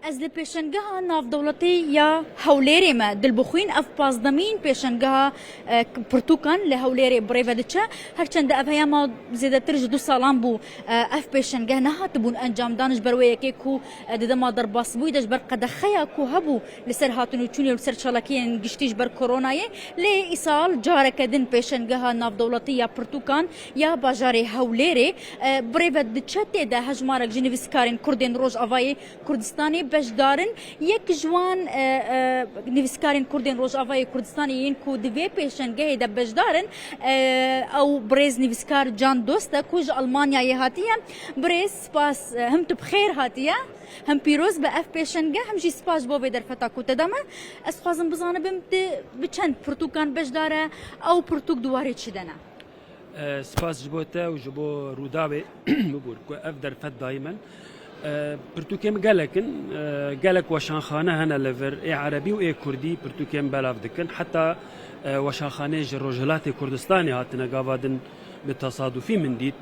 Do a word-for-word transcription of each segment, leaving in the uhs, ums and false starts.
Ez li pêşengeha navdewletî ya Hewlêrê me dilbixwîn. Ev pazdemîn pêşengeha, e, pirtûkan li Hewlêrê bi rê ve diçe. Herçende ev heyama zêdetir ji du salan bû, e, ev pêşengeh nehatibûn encamdan, ji ber wê yekê ku, e, di dema derbasbûyî de ji ber qedexeya ku hebû li ser hatinûçûnê û li ser çalakiyên giştî ji ber koronayê. Lê îsal careke din pêşengeha navdewletî ya pirtûkan ya bajarê Hewlêrê, e, bi rê ve diçe. Tê de hejmarek ji nivîskarên Kurdên Rojavayê Kurdistanê beşdar in. Yek ji wan, e, e, nivîskarên Kurdên Rojavayê Kurdistanê yên ku di vê pêşengehê de beşdar in, e, ew birêz nivîskar Can Dost e ku ji Almanyayê hatiye. Birêz, spas, e, him tu bi xêr hatiye, him pîroz be ev pêşengeh, him jî spas ji bo vê derfeta ku te da me. Ez dixwazim bizanibim, tu bi çend pirtûkan beşdar e, ew pirtûk di warê çi de ne? E, spas ji bo te û ji bo Rûdawê bibûr ku ev derfet dayî min. E, pirtûkê min gelek in, e, gelek weşanxane hene li vir, ê erebî û ê kurdî pirtûkê min belav dikin. Heta, e, weşanxaneyê ji Rojhilatê Kurdistanê hatine, gava din bi tesadufî min dît.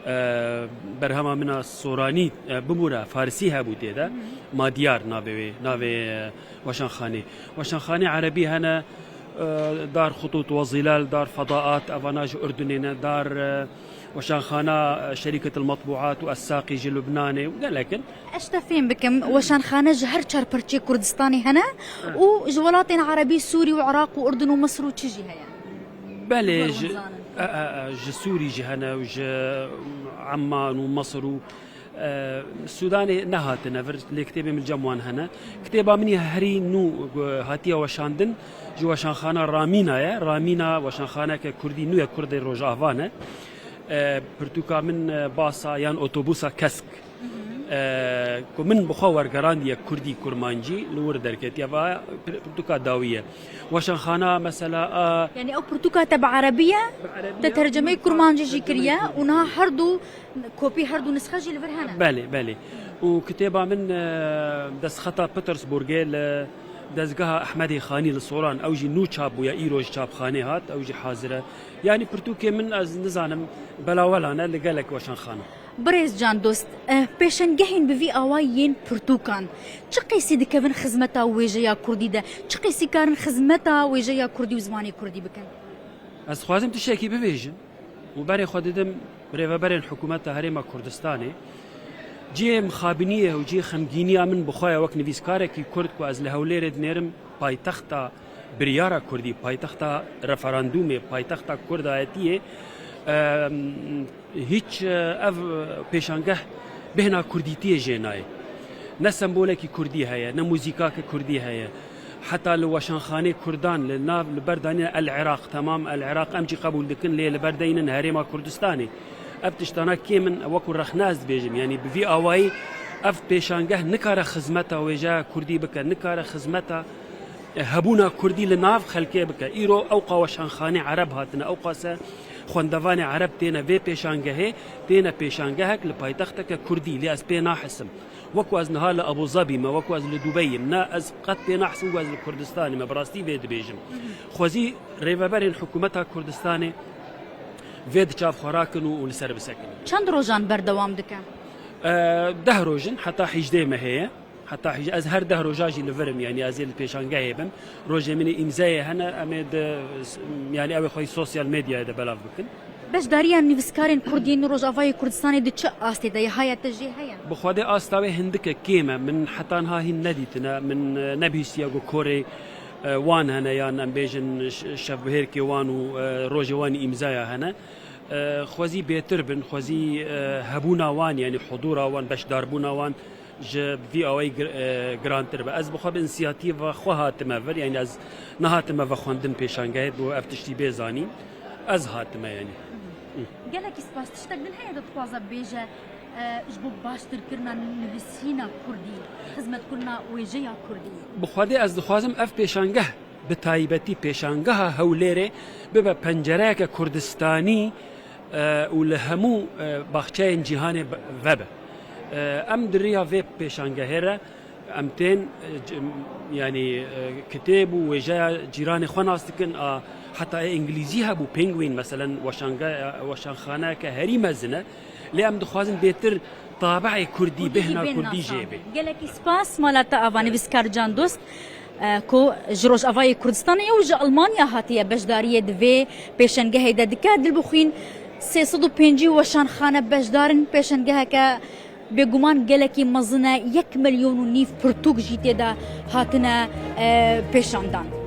E, berhema min a soranî, e, bibûre, farisî hebû tê de. Madiyar navê wê, navê, e, weşanxanê. Weşanxanê erebî hene, e, Dar Xutût we Zilal, Dar Fedaat, evana ji Urdunê ne, Dar, e, weşanxana, e, Şerîket el Metbuat û Essaqî ji Lubnanê û gelek in. Ez te fêm bikim, weşanxane ji her çar parçeyê Kurdistanê hene û ji welatên erebî, Sûrî û Iraq û Urdun û Misir û çi jî heye? Belê, ji, e, e, e, ji Sûrî jî hene û ji Emman û Misir û E, Sûdanê nehatine vir, lê kitêbê min cem wan hene. Kitêba min ya herî nû, e, hatiye weşandin, ji weşanxana Ramîna ye. Ramîna weşanxaneke kurdî nû ye, Kurdê Rojava ne. E, pirtûka min, e, Basa yan Otobûsa Kesk, e, ku min bi xwe wergerandiye kurdî kurmancî, li wir derketiye. Va pir-, pirtûka dawî ye. Weşanxana mesela, a Yani ew pirtûka te bi erebî ye, Bi erebî te ye, tercemeyê min kurmancî jî tercemeyê kiriye û kurmancî niha kiriye. Her du Kopî her du nisxe jî li vir hene? Belê, belê. Û kitêba min, e, destxeta Petersburgê li dezgeha Ehmedê Xanî li Solan, ew jî nû çap bûye, îro ji çapxanê hat, ew jî hazir e. Yanî pirtûkê min, ez nizanim, belawela ne li gelek weşanxana. Birêz Can Dost, e, pêşengehên bi vî awayî yên pirtûkan çi qêsî dikevin xizmeta wêjeya kurdî de? Çi qêsî karin xizmeta wêjeya kurdî û zimanê kurdî bikin? Ez dixwazim tiştekî bibêjim. û berê xwe didim birêveberên hikûmeta Herêma Kurdistanê. Cihê mixabiniyê û cihê xemgîniya min bi xwe ye wek nivîskarekî kurd ku ez li Hewlêrê dinêrim, paytexta biryara kurdî, paytexta referandûmê, paytexta kurdayetiyê, em, hîç, e, ev pêşangeh bêhna kurdîtiyê jê nayê. Ne sembolekî kurdî heye, ne muzîkake kurdî heye. Heta li weşanxanê kurdan li nav, li ber danîne El Iraq, temam El Iraq em jî qebûl dikin, lê li ber deynin Herêma Kurdistanê. Ev tiştana kêm in, wekû rexne ez dibêjim. Yanî bi vî awayî ev pêşangeh nikare xizmeta wêjeya kurdî bike, nikare xizmeta, e, hebûna kurdî li nav xelkê bike. Îro ewqa weşanxanê ereb hatine, ewqase xwendevanê ereb têne vê pêşangehê, têne pêşangehek li paytexteke kurdî, lê ez pê nahisim. Wekû ez niha li Abu Zabî me, wekû ez li Dubeyî me, ne, ez qet pê nahisim ku ez li Kurdistanê me, bi rastî vê dibêjim. Xwezî rêveberên hikûmeta Kurdistanê vê di çav xwe rakin û, û li ser bisekinin. Çend rojan berdewam dike? E, deh roj in, heta hîjdeh mehê ye. Heta hîj-, ez her deh roja jî li vir im, yanî ez ê li pêşangehê bim. Rojê min ê îmzeyê hene, em ê di, yanî ew ê xwe yî sosyal medyayê de belav bikin. Beşdariya nivîskarên Kurd yên Rojavayê Kurdistanê di çi astê de ye? Haya te jê heye? Bi Xwedê asta wê hindike kêm e. Min heta niha hîn nedîtine. Min, e, nebihîstiye ku korê, e, wan hene yan em bêjin ş-, şevbihêrkê wan û, e, rojê wan îmzaya hene. E, xwezî bêtir bin, xwezî, e, hebûna wan, yanî hudûra wan, beşdarbûna wan ji vî awayî gir-, e, girantir be. Ez bi xwe bi însiyatîfa xwe hatime vir, yanî ez nehatime vexwendin pêşangehê bo ev tiştî bê zanîn. Ez hatime, yanî. Gelekî spas. Tiştek din heye tu dixwaze bêje, e, ji bo baştirkirina nivîsîna kurdî, xizmetkirina wêjeya kurdî? Bi Xwedê ez dixwazim ev pêşangeh, bi taybetî pêşangeha Hewlêrê, bibe pencereyeke Kurdistanî, e, û li hemû, e, baxçeyên cîhanê be-, vebe. E, em di riya vê pêşangehê re em tên, e, c-, yanî, e, kitêb û wêjeya cîranê xwe nas dikin, a, heta ê îngilîzî hebû, Penguin, meselen, weşange-, weşanxaneyeke herî mezin e. Lê em dixwazin bêtir Tabe'ê kurdî, bêhna kurdî jê bê. Gelekî spas mala te ava nivîskar Can Dost, e, ku ji Rojavayê Kurdistanê ye û ji Almanya hatiye beşdariyê di vê pêşengehê de dike. Dilbixwîn sê sed û pêncî weşanxane beşdar in. Pêşengeheke bêguman gelekî mezin e, yek milyon û nîv pirtûk jî tê de hatine, e, pêşandan.